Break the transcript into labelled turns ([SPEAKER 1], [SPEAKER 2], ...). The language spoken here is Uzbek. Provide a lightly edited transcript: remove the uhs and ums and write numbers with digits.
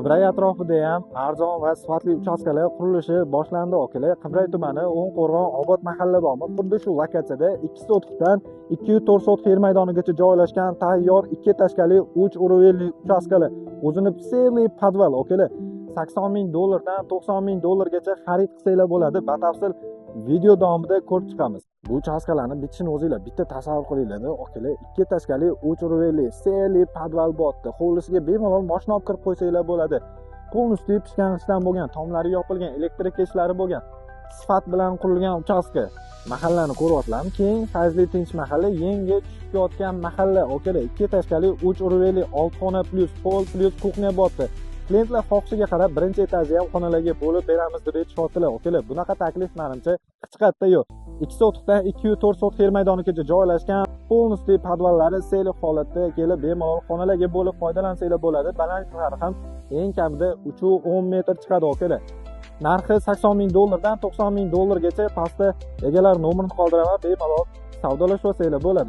[SPEAKER 1] Qibray atrofida ham arzon va sifatli uchastkalar qurilishi boshlandi, akalar. Qibray tumani, O'ngqo'rg'on, Obod mahalla bormi? Xuddi shu lokatsiyada 2 sotixdan 2,4 sotix yer maydonigacha joylashgan tayyor 2 этажка li 3 уровень li uchastkalar. O'zini целый podval, akalar. 80 ming dollardan 90 ming dollargacha xarid qilsanglar bo'ladi. Batafsil video davomida ko'rib chiqamiz. Bu uchastkalarni bitishini o'zinglar bitta tasavvur qilinglar, akalar. 2 этажка li 3 уровень li целый podval bo'lyapti. Hovlisiga bemalol mashina olib kirib qo'ysanglar bo'ladi. Полностью pishgan g'ishtdan bo'lgan, tomlari yopilgan, elektrik ishlari bo'lgan, sifat bilan qurilgan uchastka. Mahallani ko'ryapsizlarmi? Keng, fayzli, tinch mahalla, yangi tushib kelayotgan mahalla, akalar. 2 этажка li 3 уровень li 6 xona плюс пол плюс кухня bo'lyapti. Klientlar xohishiga qarab birinchi etajni ham xonalarga bo'lib beramiz deb aytishyaptilar, akalar. Bunaqa taklif, manimcha, hech qayerda yo'q. 2 sotixdan 2,4 sotix yer maydonigacha joylashgan, полностью podvallari целый holatda, kelib bemalol xonalarga bo'lib foydalansanglar bo'ladi. Balandliklari ham eng kamida 3,10 metr chiqadi, akalar. Narxi 80 ming dollardan 90 ming dollargacha. Pastda egalar nomerini qoldiraman, bemalol savdolashib olsanglar bo'ladi.